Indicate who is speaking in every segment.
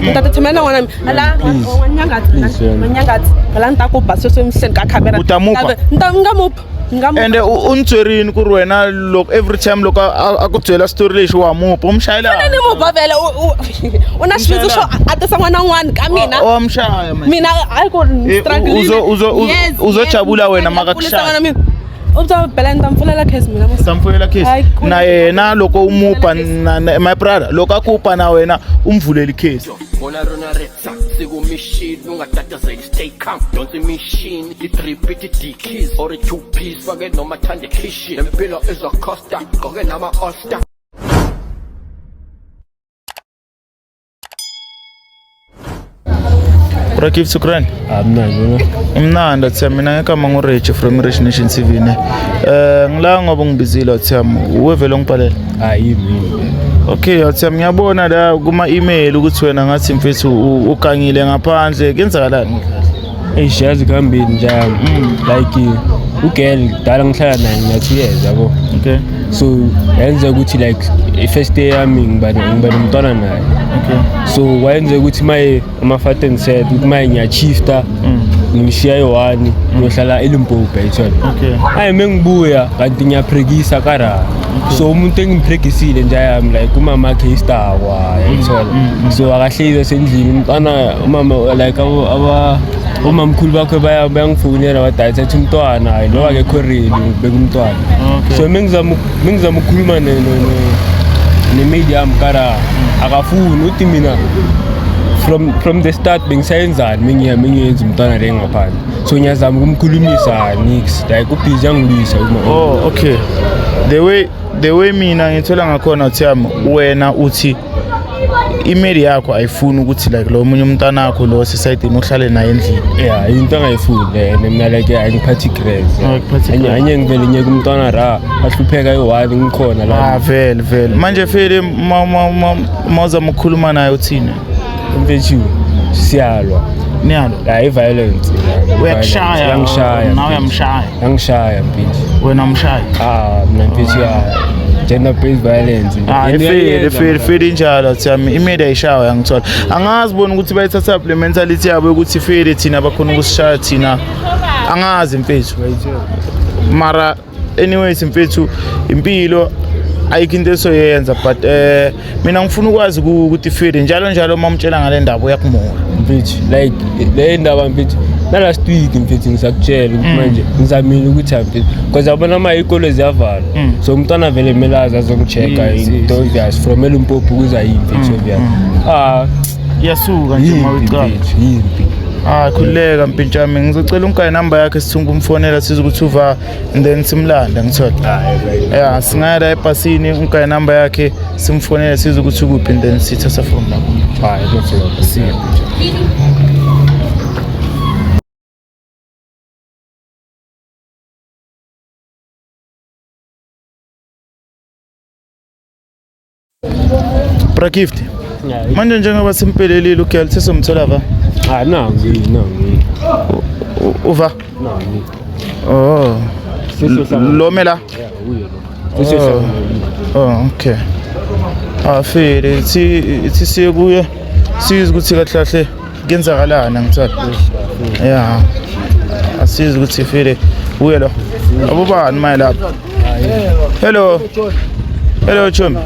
Speaker 1: Ni ta ti tshamela na n'wana mina. La n'wanyangatsi, n'wanyangatsi. La ni ta ku ba sweswi emihleni ka camera.
Speaker 2: U ta mu ba?
Speaker 1: Ni ta nga mu ba. Ni nga mu
Speaker 2: Ende u ni tswerini ku ri wena loko every time loko a ku byela story lexi wa mu ba u mu xayela.
Speaker 1: Ni mu ba vele u na xivindzi xo a tisa n'wana un'wana ka mina.
Speaker 2: Wa mu xaya man.
Speaker 1: Mina a ku
Speaker 2: Eh,
Speaker 1: struggle.
Speaker 2: Uzojabula wena makakushaya.
Speaker 1: U ta bela ni ta mi pfulela case mina mos.
Speaker 2: Ta mi pfulela case.
Speaker 1: Hayi, ku-
Speaker 2: Na yena loko u mu ba my brother loko a ku ba na wena u mi vuleli case.
Speaker 3: Bona rona retsa sikumishini ungatatazeli stay calm donsa imishini i-three bit i-dkeys or i-two piece fake noma thande khishi lempilo izocosta gqoke nama-oster.
Speaker 2: Bra Gift Sukrani.
Speaker 4: Amnandi wena.
Speaker 2: Imnandi athi mina ngegama nguRich from Rich Nation TV ne. Ngila ngoba ngibizile athi uwe vele ungibhalela.
Speaker 4: Hayi yimi.
Speaker 2: Okay athi ngiyabona la kuma email ukuthi wena ngathi mfethu ugangile ngaphandle kuyenzakalani?
Speaker 4: Eish yazi kuhambile njalo. Like ugirl kudala ngihlala naye ngina 2 years yabo.
Speaker 2: Okay.
Speaker 4: So yenza ukuthi like i-first day yami ngiba nomntwana naye.
Speaker 2: Okay.
Speaker 4: So wayenza ukuthi maye ama-fat and set ukuthi maye ngiyashifta ngimshiya eyi-one ngiyohlala eLimpopo ayithola.
Speaker 2: Okay.
Speaker 4: Hayi mengibuya kanti ngiyaprekisa kara. So umuntu engimpregisile nje yami like umama wakhe istakwa ayithola. So akahlezi esendlini umntwana umama like aba omamkhulu bakhe bayangifonela badayisa athi umntwana hayi lo akekho ready ngibeka umntwana.
Speaker 2: Okay.
Speaker 4: So mengizama ukukhuluma ne-maid yami kara akafuni uthi mina from the start bengisayenzani mengiyenza umntwana le ngaphandle. So ngiyazama ukumkhulumisa nix like ubhizi angilwisa uma.
Speaker 2: Oh okay. The way mina ngithola ngakhona uthi yami wena uthi email yakho ayifuni ukuthi like lo munye umntana wakho lo osesayidini uhlale naye endlini.
Speaker 4: Yeah, into angayifuni le mina like angiphathi grace.
Speaker 2: Angikuphathi
Speaker 4: Anye
Speaker 2: grace.
Speaker 4: anye ngivele ngiyeke umntwana ra ahlupheka eyi-one ngikhona la.
Speaker 2: Ah vele vele. Manje vele ma uzama ukukhuluma naye uthini?
Speaker 4: Mfethu siyalwa.
Speaker 2: Niyalo.
Speaker 4: La i-violence.
Speaker 2: Uyakushaya.
Speaker 4: Uyangishaya.
Speaker 2: Nawe uyamshaya.
Speaker 4: Uyangishaya mfethu.
Speaker 2: Wena umshaya.
Speaker 4: Ah mina mfethu ya gender based violence.
Speaker 2: Ah
Speaker 4: Into
Speaker 2: ifele
Speaker 4: uyayenza
Speaker 2: fele
Speaker 4: mfethu.
Speaker 2: fele injalo athi yami imedia ayishawa yangithola. Angazi bona ukuthi bayithatha le mentality yabo ukuthi fele thina bakhona ukusishaya thina. Angazi mfethu. Mara anyways mfethu impilo ayikho into esoyenza but mina ngifuna ukwazi ukuthi fele njalo njalo uma umtshela ngale ndaba uyakumora.
Speaker 4: Mfethu like le ndaba mfethu na last week mfethu ngisakutshela ukuthi manje ngizamile ukuthi mfethu because yabona ma iy'kole ziyavalwa so umntwana vele kumele aze azongi-check-a into obvious from eLimpopo kuza yimpi mfethu obvious. Ah
Speaker 2: Iyasuka nje uma
Speaker 4: yimpi
Speaker 2: uyicala.
Speaker 4: mfethu yimpi.
Speaker 2: Ah khululeka mpintshami ngizocela ungayi number yakhe sithunga umfonela size ukuthi uva and then simlande ngithola.
Speaker 4: Hayi right.
Speaker 2: Yeah singaya la ebhasini ungayi number yakhe simfonele size ukuthi ukuphi and then sithatha from lapho.
Speaker 4: Hayi no problem.
Speaker 2: See you. Bra Gift. Manje njengoba simpelelile ugirl sesomthola va?
Speaker 4: Ah nangu nangu.
Speaker 2: Uva?
Speaker 4: Nangu.
Speaker 2: Oh.
Speaker 4: Sesiyohlangana.
Speaker 2: Lo mela?
Speaker 4: Yeah, uye lo. Sesiyohlangana.
Speaker 2: Oh, okay. Ah fele ithi siye kuye sizwe ukuthi kahle kahle kuyenzakalani ngithola. Yeah. Asizwe ukuthi fele uye lo. Abobani maye lapha? Hello. Hello Chum.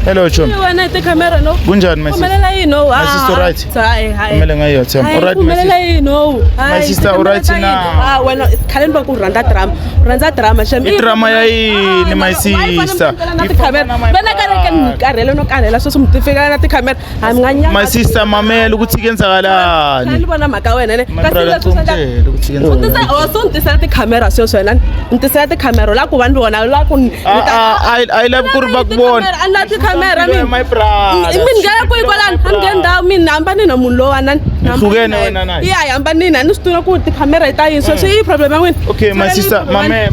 Speaker 2: Hello Chum.
Speaker 1: Wena tikhamera no.
Speaker 2: Kunjani my sister?
Speaker 1: Phumelela yini no?
Speaker 2: My sister right?
Speaker 1: Hayi hayi.
Speaker 2: Kumele ngayo Chum.
Speaker 1: Hayi,
Speaker 2: All right my
Speaker 1: phumelela
Speaker 2: sister.
Speaker 1: yini no?
Speaker 2: My sister, all right na?
Speaker 1: Ah wena khaleni va ku rhandza drama. Rhandza drama shem.
Speaker 2: I-drama ya yini, my sister?
Speaker 1: Na tikhamera. Vena ka ka ni karhele no karhela sweswi mi tifika na tikhamera. Hayi mi nga nyanga.
Speaker 2: My sister mamela ukuthi kuyenzakalani.
Speaker 1: Ni vona mhaka wena ne.
Speaker 2: My
Speaker 1: Kasi
Speaker 2: brother
Speaker 1: leswi swi endla-
Speaker 2: ungitshele ukuthi kuyenzakalani.
Speaker 1: U tisa so ni tisela tikhamera sweswi wena. Ni tisela tikhamera la ku va ni vona la ku ni
Speaker 2: Ah ah I love ku ri va ku vona.
Speaker 1: A ni lavi tikhamera mina.
Speaker 2: My brother.
Speaker 1: Mina ngaya kwihi kwalani a ni nge ndhawu mina hambanini na munhu lowani
Speaker 2: Nihlukene wena naye?
Speaker 1: ya hambanini a ni swi tiva ku tikhamera i ta yini sweswi i problem ya n'wina
Speaker 2: Okay my sister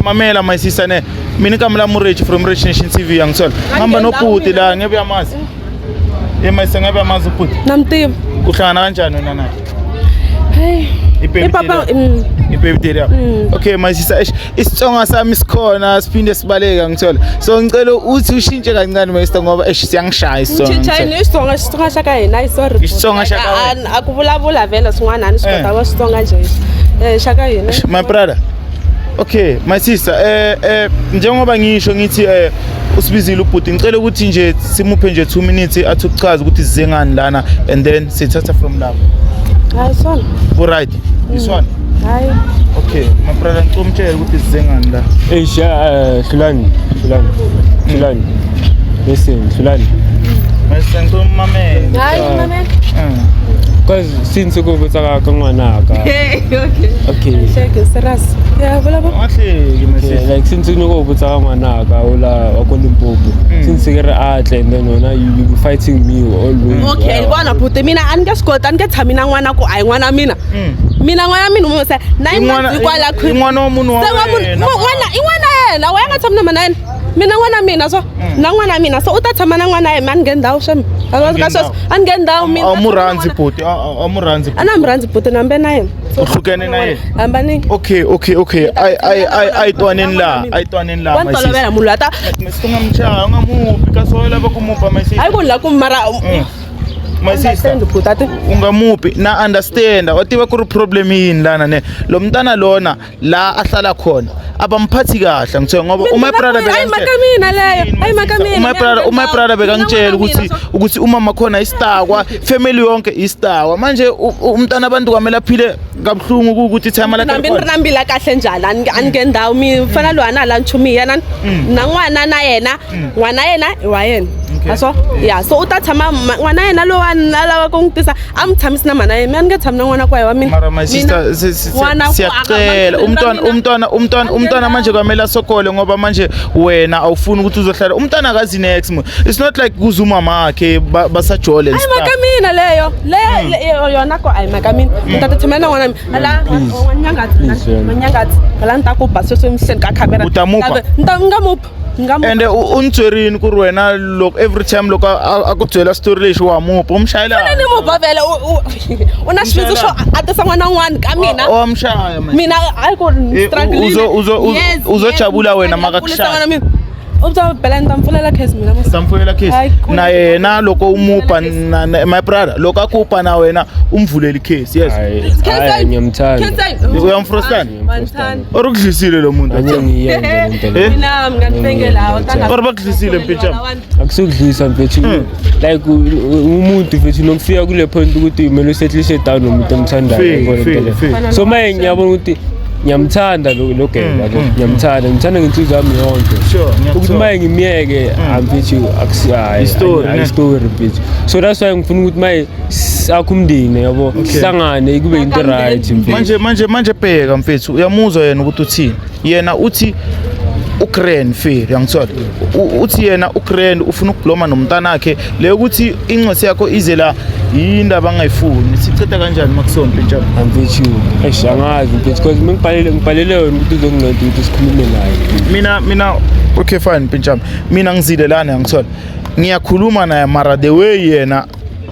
Speaker 2: mamela my sister ne. Mina igama lami uRich from Rich Nation TV angithola. Ngihamba nobhuti la ngebe yamazi. Ye my sister ngebe yamazi ubhuti.
Speaker 1: Na mi tiva.
Speaker 2: Uhlangana kanjani wena naye?
Speaker 1: Hey.
Speaker 2: I-baby
Speaker 1: I papa
Speaker 2: daddy. I-baby daddy yakho. Okay, my sister, eish, isitsonga sami sikhona siphinde sibaleka ngithola. So ngicela uthi ushintshe kancane my sister ngoba eish siyangishaya isitsonga.
Speaker 1: Chichayini
Speaker 2: ngithola.
Speaker 1: i Xitsonga Xitsonga xa ka hina i sorry.
Speaker 2: Xitsonga xa ka wena.
Speaker 1: A ku vulavula vhele swin'wana a ni swi
Speaker 2: Eh.
Speaker 1: kota va Xitsonga njhe. Xa ka hina.
Speaker 2: My brother. Okay, my sister, njengoba ngisho ngithi usibizile ubhuti, ngicela ukuthi nje simuphe nje 2 minutes athi ukuchaza ukuthi size ngani lana and then sithatha from lapho.
Speaker 1: Hayi swona.
Speaker 2: Ku right. This one.
Speaker 1: Hayi.
Speaker 2: Okay, my brother, ngicela umtshele ukuthi size ngani la.
Speaker 4: Eish, Hlulani, Hlulani, Hlulani. Listen, Hlulani.
Speaker 2: My sister, ngicela umamele.
Speaker 1: Hayi mamela.
Speaker 4: Because since ko botsa ka ngwanaka.
Speaker 1: Okay, okay.
Speaker 4: Okay.
Speaker 1: Shake serious. Ya vulavula.
Speaker 2: Ungahleki my
Speaker 4: Yeah,
Speaker 2: sister.
Speaker 4: like since ne go botsa ka ngwanaka ola wa ko Limpopo. Since ke re atle and then wena you be fighting me always.
Speaker 1: Okay, vona buti mina a ni nge swi koti a ni nge tshami na n'wana ku a hi n'wana mina. Mina n'wana mina u se 9 months hikwala
Speaker 2: I n'wana wa munhu wa
Speaker 1: Se wa munhu
Speaker 2: wena.
Speaker 1: n'wana i n'wana yena wa ya nga tshami na mana yena. Mina n'wana mina so na n'wana mina so u ta tshama na n'wana yena a ni nge ndhawu swemi.
Speaker 2: nge
Speaker 1: Ka sweswo a ni nge ndhawu mina.
Speaker 2: A mu rhandzi buti, a mu rhandzi.
Speaker 1: A na mi rhandzi buti na mbe na yena.
Speaker 2: U hlukene na yena.
Speaker 1: Hambani.
Speaker 2: Okay, okay, okay. Ay ay ay ay twaneni la, ay twaneni la
Speaker 1: Wa
Speaker 2: my
Speaker 1: ni
Speaker 2: sister.
Speaker 1: tolovela munhu loyi a ta
Speaker 2: My sister ungamchaya, ungamuphi kasi wa lava ku mupa my sister.
Speaker 1: hayi ku ni la ku mara
Speaker 2: My sister.
Speaker 1: Understand buti a ti
Speaker 2: Ungamuphi na understand wa tiva ku ri problem yini lana ne lo mntana lona la ahlala khona abamphathi kahle ngithiwa ngoba uma brother
Speaker 1: Ayi maka mina leyo. Ayi maka mina.
Speaker 2: uma brother bekangitshela ukuthi umama khona istakwa, family yonke istakwa. Manje umntana abantu kwamele aphile kabuhlungu ukuthi time lakhe
Speaker 1: Nambi ni ri na mbila kahle njhani a ni nge ndhawu mi fana loyi a na la nchumu hi yena na n'wana na yena n'wana yena i wa yena
Speaker 2: Okay.
Speaker 1: a so ya so u ta tshama n'wana yena lowani a lava ku n'wi tisa a n'wi tshamisi na mhana yena mi a ni nge tshami na n'wana kwa hi wa mina
Speaker 2: mara my
Speaker 1: Mina,
Speaker 2: sister
Speaker 1: n'wana ku
Speaker 2: siyacela
Speaker 1: aka-
Speaker 2: umntwana umntwana umntwana umntwana manje kwamele asokole ngoba manje wena awufuni ukuthi uzohlala umntwana akazi next mo it's not like kuze umama wakhe basajole and
Speaker 1: Ayi maka
Speaker 2: stuff.
Speaker 1: mina leyo leyo yona ko ayi maka mina ni ta ti tshamela na n'wana mina ala n'wanyangatsi
Speaker 4: Please, wena.
Speaker 1: n'wanyangatsi la ni ta ku ba sweswo emihleni ka khamera
Speaker 2: U ta mupha?
Speaker 1: Ni ta nga mupha ni nga mupha
Speaker 2: ende u ni tswerini ku ri wena loko every time loko a ku byela story lexi wa mupha u mi shayela
Speaker 1: ni mupha vhele u na xivindzi xo a tisa n'wana n'wana ka mina
Speaker 2: wa mi shaya man.
Speaker 1: mina hayi ku
Speaker 2: Eh,
Speaker 1: struggle
Speaker 2: uzojabula wena makakushaya.
Speaker 1: mina u ta bela ni ta mpfulela case mina mos
Speaker 2: Ta mpfulela case
Speaker 1: Hayi, ku-
Speaker 2: na yena loko u mupa my brother loko a ku pa na wena u mvuleli case yes
Speaker 4: Hayi, hayi ngiyamthanda.
Speaker 2: Uyamfrostana? Or ukudlisile lo muntu
Speaker 4: Angeke ngiyenze lento le.
Speaker 2: Eh?
Speaker 1: Mina nginganibengela
Speaker 2: Or bakudlisile mpintshana
Speaker 4: Akusukudlisa mfethu. Like umuntu mfethu nokufika kule point ukuthi kumele usettlise down nomuntu omthandayo.
Speaker 2: Fike,
Speaker 4: yabona
Speaker 2: fike,
Speaker 4: lento le.
Speaker 2: fike.
Speaker 4: So manje ngiyabona ukuthi ngiyamthanda lo girl yabo. Ngiyamthanda, ngimthanda ngenhliziyo yami yonke.
Speaker 2: Sure, ngiyakuthola.
Speaker 4: Ukuthi manje ngimyeke amfethu akusi hayi
Speaker 2: I-story, ne?
Speaker 4: story mfethu. So that's why ngifuna ukuthi manje sakhe umndeni yabo. Sihlangane kube into right mfethu.
Speaker 2: Manje bheka mfethu uyamuzwa yena ukuthi uthini yena uthi ugrand fair uyangithola uthi yena ugrand ufuna ukubloma nomntanakhe leyo ukuthi incosi yakho ize la yindaba angayifuni siceda kanjani makusonto mpintshana
Speaker 4: Amfethu, eish angazi mfethu because ngibhalele wena ukuthi uzonginceda ukuthi sikhulume naye.
Speaker 2: Mina okay fine mpintshana mina ngizile lana uyangithola ngiyakhuluma naye mara the way yena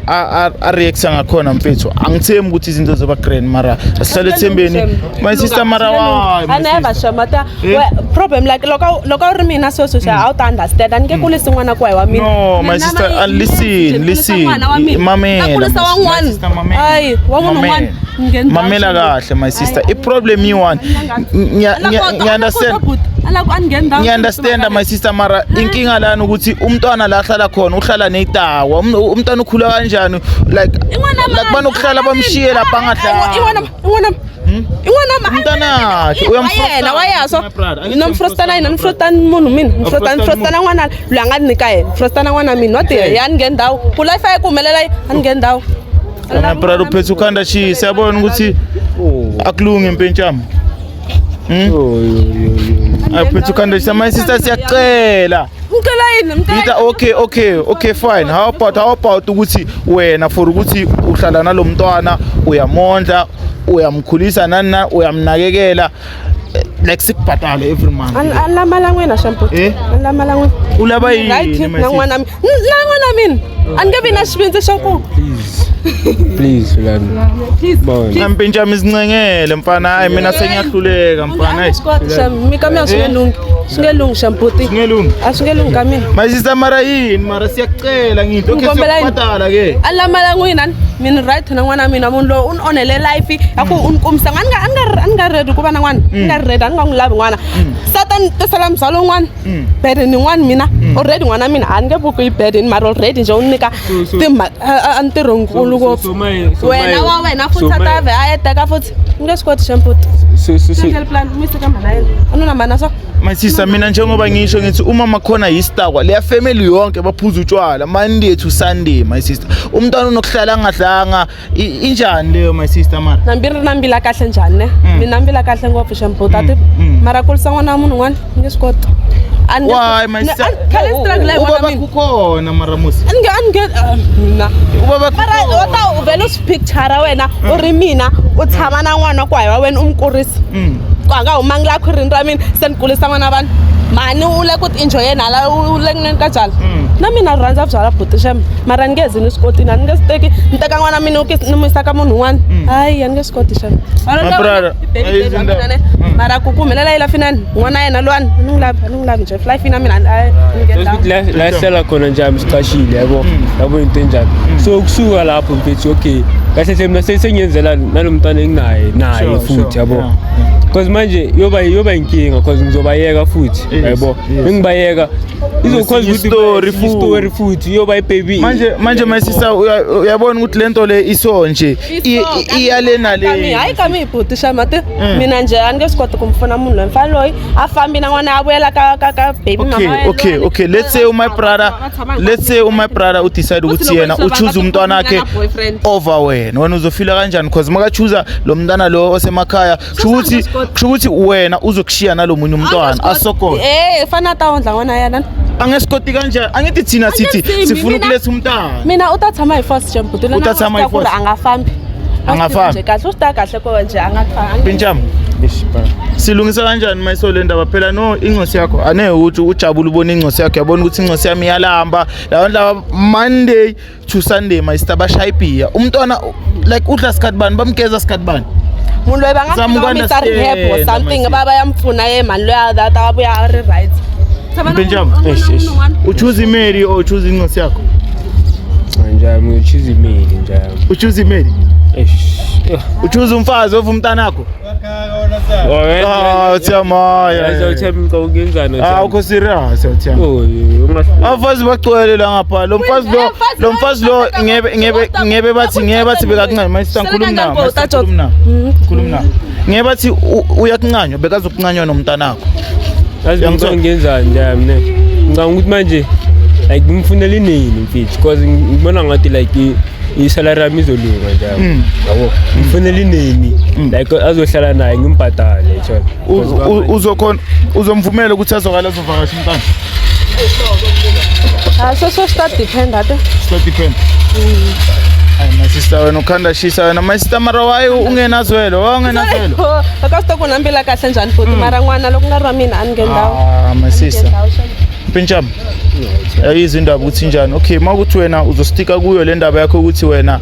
Speaker 2: a-reacta ngakhona mfethu angithembi ukuthi izinto zoba grand mara asihlale ethembeni my sister mara why my
Speaker 1: A never
Speaker 2: sister?
Speaker 1: sure mata
Speaker 2: Eh?
Speaker 1: problem like loko u ri mina sweswo xa a wu ta understand a ni nge kulisi n'wana ku hi wa mina
Speaker 2: No, my
Speaker 1: Mina
Speaker 2: sister, listen,
Speaker 1: kulisa
Speaker 2: listen.
Speaker 1: n'wana wa mina.
Speaker 2: Mamela,
Speaker 1: Ta kulisa
Speaker 2: my
Speaker 1: wan'wana.
Speaker 2: sister, mamela.
Speaker 1: Ayi, wa munhu
Speaker 2: Mamela.
Speaker 1: un'wana. Nge
Speaker 2: Mamela kahle my sister i-problem yi-one ngiya-understand ngiya-understand my sister mara inkinga lana ukuthi umntwana la ahlala khona uhlala neyitawa umntwana ukhula kanjani like like banokuhlala bamshiye lapha angahlali Umntanakhe, uyamfrostana,
Speaker 1: yena wayaso
Speaker 2: my brother. Angithi
Speaker 1: nomfrostana yena
Speaker 2: uyamfrostana,
Speaker 1: nifrostani munhu mina
Speaker 2: Uyamfrostana
Speaker 1: nifrostana n'wana loyi a nga ni nyika yena frostana n'wana mina not ya ni nge ndhawu ku life ya ku humelela a ni nge ndhawu
Speaker 2: My brother uphethe ukhanda chisa yabona ukuthi akulungi mpentshami
Speaker 4: Yo yo yo yo.
Speaker 2: uphethe ukhanda chisa my sister siyacela
Speaker 1: ngicela yini ngicela
Speaker 2: Ita okay fine how about ukuthi wena for ukuthi uhlala nalomntwana uyamondla uyamkhulisa nani na uyamnakekela. Like sikubhadale every month.
Speaker 1: A ni lamala n'wina shampoo.
Speaker 2: Eh?
Speaker 1: A ni lamala n'wina.
Speaker 2: U lava yini,
Speaker 1: Right
Speaker 2: my
Speaker 1: na
Speaker 2: sister?
Speaker 1: n'wana na n'wana mina. A ni nge vi na xivindzi xa ku
Speaker 4: Please. Please, Fulani.
Speaker 1: please.
Speaker 4: Bona.
Speaker 2: Nampintsha mizincengele mfana, hayi mina sengiyahluleka mfana. Hayi.
Speaker 1: Swi koti mi ka mina swi nge lunghi. Swi nge lunghi shampoo.
Speaker 2: Nge lunghi.
Speaker 1: A swi nge lunghi ka mina.
Speaker 2: My sister mara yini mara siyakucela ngithi okay
Speaker 1: Ngikombela yini?
Speaker 2: siyakubhadala ke.
Speaker 1: A lamala n'wina mina right na n'wana mina munhu loyi u ni onhele life ya ku u ni kumisa a ni nga a ni nga a ni nga ready ku va na n'wana ni nga ready a ni nga n'wi lavi n'wana sata ni tisela muzalo wun'wana burden yin'wana mina already n'wana mina a ni nge vuku yi burden mara already njhe u ni nyika a ntirho nkulu ngopfu wena wa wena futhi a ta vhe a ya teka futhi ni nge swi koti xemputi plan mi sika mhana yena a nuna mhana swa.
Speaker 2: My sister, mina njengoba ngisho ngithi umama khona yistakwa leya family yonke baphuza utshwala Monday to Sunday. My sister, umntwana unokuhlala angadlanga. Injani leyo, my sister, mara?
Speaker 1: Nambi ri na mbila kahle njhani ne mina mbila kahle ngopfu xemputi a ti mara kulisa n'wana wa munhu un'wana ni nge swi koti. A ni nge-
Speaker 2: Why, my sister?
Speaker 1: Khale struggle hi n'wana
Speaker 2: Ubaba
Speaker 1: mina.
Speaker 2: kukhona mara musi.
Speaker 1: A ni nge a ni nge mina
Speaker 2: Ubaba
Speaker 1: mara u ta u vhele u swi picture wena u ri mina u tshama na n'wana ku hayi wa wena u n'wi kurisa ku a nga humangi laha khwirini ra mina se ni kulisa n'wana vanhu mhani u le ku ti enjoyeni hala u le kunweni ka byala na mina rhandza byala buti xem mara ni nge zi ni swi koti na ni nge swi teki ni teka n'wana mina ni n'wi yisa ka munhu un'wana hayi a ni nge swi koti xem.
Speaker 2: My brother,
Speaker 1: Mara ku humelela yi lafinani n'wana yena luwani a ni n'wi lavi a ni n'wi lavi njhe life na mina a ni nge
Speaker 4: Ukuthi la sihlala khona nje siqashile yabo yabo into enjalo, so kusuka lapho mfethu, okay, kahle hle mina sengiyenzela nalo mntwana enginaye naye futhi yabo because manje yoba inkinga because ngizobayeka futhi yabo ngibayeka izokwazi ukuthi
Speaker 2: Story futhi.
Speaker 4: Story futhi yoba ibaby.
Speaker 2: Manje my sister, uyabona ukuthi lento le iso nje iyale nale.
Speaker 1: Hayi ka mi buti xama ti mina nje a ni nge swi koti ku mi pfuna munhu loyi mfana loyi a fambi na n'wana a vuyela ka baby mama
Speaker 2: Okay.
Speaker 1: wa yena
Speaker 2: Okay.
Speaker 1: loyi.
Speaker 2: Okay, let's say my brother,
Speaker 1: Va tshama
Speaker 2: let's say my brother u decide
Speaker 1: Futhi
Speaker 2: ukuthi
Speaker 1: loko
Speaker 2: yena
Speaker 1: se va
Speaker 2: u choose
Speaker 1: nga
Speaker 2: umntwana wakhe
Speaker 1: na boyfriend.
Speaker 2: over wena, wena uzofila kanjani? Because maka choose lo mntana lo osemakhaya, kusho ukuthi wena uzokushiya nalomunye umntwana asokole.
Speaker 1: Eh, fana ta wondla n'wana yena.
Speaker 2: Angesikoti kanjani? Angithi thina sithi
Speaker 1: Angesimbi,
Speaker 2: sifuna ukuletha umntana.
Speaker 1: Mina u ta tshama hi force jam buti.
Speaker 2: U ta tshama hi force?
Speaker 1: A nga fambi.
Speaker 2: A nga fambi?
Speaker 1: Nje kahle u swi ta kahle ko nje a nga fambi.
Speaker 2: Pincham, silungisa kanjani mayiso le ndaba phela? No, incosi yakho ane ukuthi ujabule ubona incosi yakho, uyabona ukuthi incosi yami iyalamba. Labantu laba Monday to Sunday, my sister, bashaya ibhiya. Umntwana like udla sikhathi bani, bamgeza sikhathi bani?
Speaker 1: Munhu loyi va nga
Speaker 2: Zama
Speaker 1: fika va misa rehab or
Speaker 2: uku-understand,
Speaker 1: something
Speaker 2: my
Speaker 1: va va ya mi pfuna ye mhani loyi a ta vuya a ri right. Tshama na
Speaker 2: Benjamin.
Speaker 1: munhu-
Speaker 4: Eish, eish.
Speaker 1: un'wana.
Speaker 2: U choose imeli or choose incosi yakho?
Speaker 4: Njami ngichoose imeli njami.
Speaker 2: U choose imeli?
Speaker 4: Eish.
Speaker 2: U choose umfazi over umntanakho? Ah, Thiyamaya.
Speaker 4: Uthemba ngicabanga ukuyenzani?
Speaker 2: Ah, ukho serious, Thiyama?
Speaker 4: Oh,
Speaker 2: Abafazi bagcwele la ngapha. Lo mfazi lo, lo mfazi lo ngebe bathi bekakuncane. My sister, ngikhuluma na, my sister, ngikhuluma na. Ngikhuluma na. Ngebe bathi uyakuncanywa, bekazokuncanywa nomntanakho.
Speaker 4: Yazi
Speaker 2: Uyangithola?
Speaker 4: ngicabanga ngenzani njami ne. Ngicabanga ukuthi manje like ngimfunela inini mfethu because ngibona ngathi like isalary yami izolunga njami. Yabo. Ngifunela inini like azohlala naye ngimbhadale thola.
Speaker 2: Uzokhona uzomvumela ukuthi azokala azovakasha umntana?
Speaker 1: Ah, sweswo swi ta dependa te.
Speaker 2: Slo depend. Ay, my sister, wena ukhanda shisa wena, my sister, mara why ungenazwelo? Why ungenazwelo?
Speaker 1: Aka swi ta ku na mbila kahle njhani buti mara n'wana loko nga ri wa mina a ni nge ndhawu.
Speaker 2: Ah, my sister.
Speaker 1: Ndhawu xa.
Speaker 2: Mpintsham. Ayizwa indaba ukuthi njani. Okay, makuthi wena uzostika kuyo le ndaba yakho ukuthi wena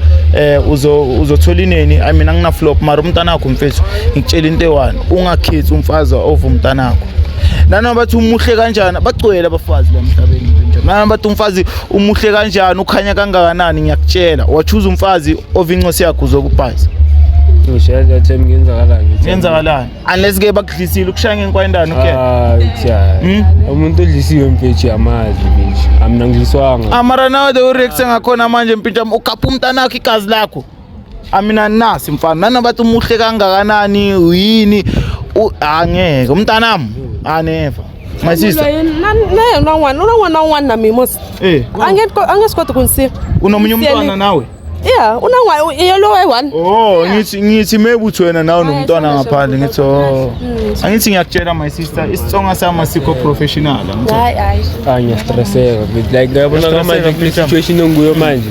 Speaker 2: uzothola ineni. I mean, angina flop mara umntanakho mfethu, ngikutshela into eyi-one, ungakhethi umfazi over umntanakho. Nanoma bathi umuhle kanjani, bagcwele abafazi la emhlabeni Mpintsham. Nanoma bathi umfazi umuhle kanjani, ukhanya kangakanani, ngiyakutshela, wachoose umfazi over incosi yakho, uzokubhayiza.
Speaker 4: Ngishaye Themba ngenzakalani?
Speaker 2: Ngenzakalani? Unless ke bakudlisile ukushaya ngenkwayindane, okay.
Speaker 4: Ah, uthi hayi. Umuntu odlisiwe mfethu yamazi mfethu. Amina ngidliswanga.
Speaker 2: Amara nawe the ureact ngakhona manje mpintsham, ukhapha umntanakho igazi lakho. Amina nasi mfana, nanobathi umuhle kangakanani yini, angeke umntanami, anever, my sister.
Speaker 1: Na na yena n'wana u na n'wana un'wana na mimos. A nge swi koti ku ni siya.
Speaker 2: Unomunye umntwana nawe?
Speaker 1: Ya, u na n'wana yolowo yi one.
Speaker 2: Oh, ngithi maybe uthi wena nawe nomntwana
Speaker 1: Hayi,
Speaker 2: ngaphandle, ngithi oh. Angithi ngiyakutshela, my sister, isitsonga sami asikho professional, angithola.
Speaker 1: Hayi hayi.
Speaker 4: Ah, ngiyastreseka mfethu. Like ngiyabona
Speaker 2: Uyastresseka,
Speaker 4: manje kule
Speaker 2: mfethu.
Speaker 4: situation enguyo manje.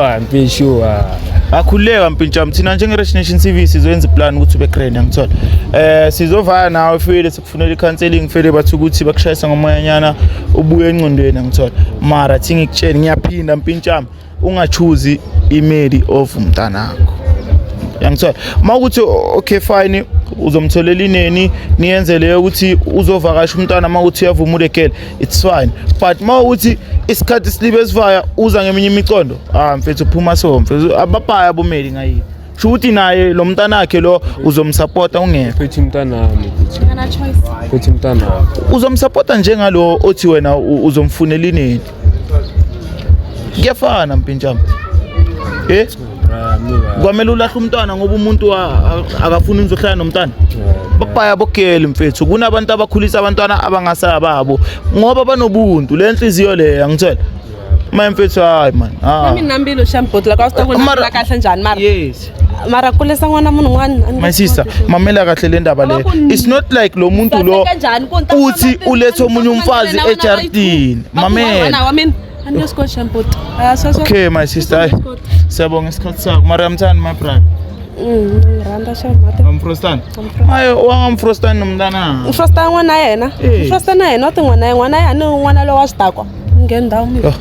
Speaker 4: Ah, mfethu ah.
Speaker 2: Akhululeka mpintshami, thina njenge-Rich Nation TV sizoyenza iplan ukuthi ube grand, angithola. Sizovaya nawe file sikufunela i-counseling file, bathi ukuthi bakushayisa ngomoyanyana ubuye engcondweni, angithola. Mara thi ngikutshele, ngiyaphinda mpintshami, ungachoose imeli of umntanakho, yangithola. Uma ukuthi okay fine, uzomtholela ineni, niyenze leyo ukuthi uzovakasha umntwana, uma ukuthi uyavuma ulegele, it's fine. But uma ukuthi isikhathi silibe sivaya uza ngeminye imicondo, ah mfethu, uphuma so mfethu, ababhaya bomeli ngayini, sho ukuthi naye lo mntanakhe lo uzomsupporta ungekho.
Speaker 4: Phethe umntanami futhi.
Speaker 1: Ngana choice.
Speaker 4: Phethe umntanami.
Speaker 2: Uzomsupporta njengalo othi wena uzomfunela ineni, kuyafana mpintshami, eh.
Speaker 4: Bra, mina.
Speaker 2: Kwamele ulahle umntwana ngoba umuntu akafuni nizohlala nomntwana. Bakubhaya bogele mfethu, kunabantu abakhulisa abantwana abangasababo ngoba banobuntu, le nhliziyo leyo, angithola maye mfethu, hayi man, ah.
Speaker 1: Na mina mbilu xa la ka swi ta ku na kahle njhani mara
Speaker 2: Yes.
Speaker 1: Mara kulisa n'wana munhu un'wana a ni
Speaker 2: My sister, mamela kahle le ndaba le. It's not like lo muntu lo
Speaker 1: Saseka njhani ku ni ta
Speaker 2: uthi
Speaker 1: famba
Speaker 2: ulethe omunye umfazi
Speaker 1: na wena wa
Speaker 2: ejardini. Mamela.
Speaker 1: N'wana wa mina a ni nge swi koti xambuti. Ah, sweswo.
Speaker 2: Okay my sister, hayi, siyabonga isikhathi sakho. Mara uyamthanda my brother?
Speaker 1: Rhandza xamati.
Speaker 2: Amfrostan, hayi, wangamfrostan nomntana.
Speaker 1: Mfrosta n'wana yena.
Speaker 2: Eh.
Speaker 1: Mfrosta na yena wa ti n'wana ye n'wana ya ni n'wana lowa swi dakwa ngheni ndhawu mina.
Speaker 2: Yo.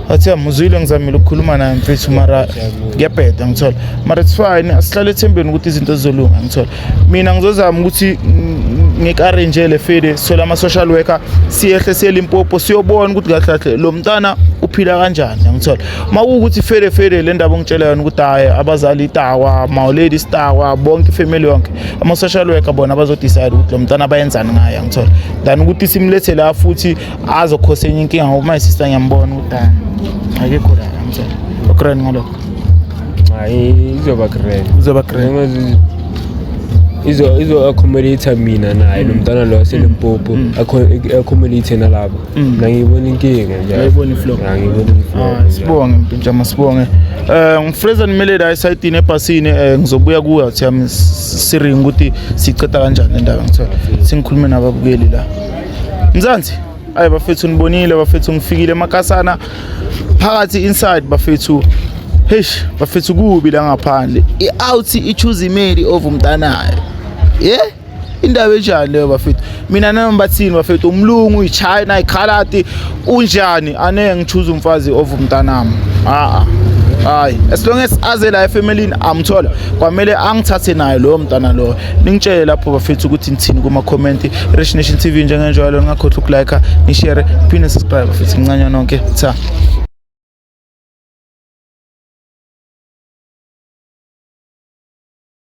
Speaker 2: Athi amuzwile, ngizamile ukukhuluma naye mfethu, mara kuyabheda, ngithola. Mara it's fine, asihlale ethembeni ukuthi izinto zizolunga, ngithola. Mina ngizozama ukuthi ngik-arrange le fede, sithole ama-social worker, siyehle siye Limpopo, siyobona ukuthi kahle kahle lo mntana uphila kanjani, ngithola. Uma kuwukuthi fede fede le ndaba ongitshela yona ukuthi hhayi abazali itakwa, mawulady isitakwa, bonke ifamily yonke, ama-social worker bona bazodecide ukuthi lo mntana bayenzani ngaye, ngithola. Than ukuthi simlethe la futhi azokhosa enye inkinga, ngoba my sister ngiyambona ukuthi hayi, akekho la, ngithola. Ugrand ngalokho?
Speaker 4: Hayi, izoba grand.
Speaker 2: Uzoba grand.
Speaker 4: Njengoba izo accommodate mina naye lo mntwana lo waseLimpopo, accommodate nalabo. Mina ngiyibona inkinga nje.
Speaker 2: Uyayibona iflow?
Speaker 4: Angiyiboni iflow.
Speaker 2: Ah, sibonge mpintshama, sibonge. Ngifreza nimele la esayitini ebhasini, ngizobuya kuwe athi yami siringi ukuthi siceda kanjani le ndaba, ngithola. Singikhulume nababukeli la. Mzansi, ayi bafethu, nibonile bafethu, ngifikile emakasana phakathi inside bafethu. Heish bafethu, kubi la ngaphandle. I-out i-choose imeli over umntanayo. Yeah? Indaba enjani leyo bafethu? Mina noma bathini bafethu, umlungu, iChina, ikhaladi, unjani, ane ngichoose umfazi over umntanami. Ah ah, hayi, as long as aze la efamilini amthola, kwamele angithathe naye loyo mntana loyo. Ningitshele lapho bafethu ukuthi nithini kuma comment. Rich Nation TV njengenjalo, ningakhohlwa ukulike, nishare, phinde subscribe bafethu. Ngincanywa nonke, tha.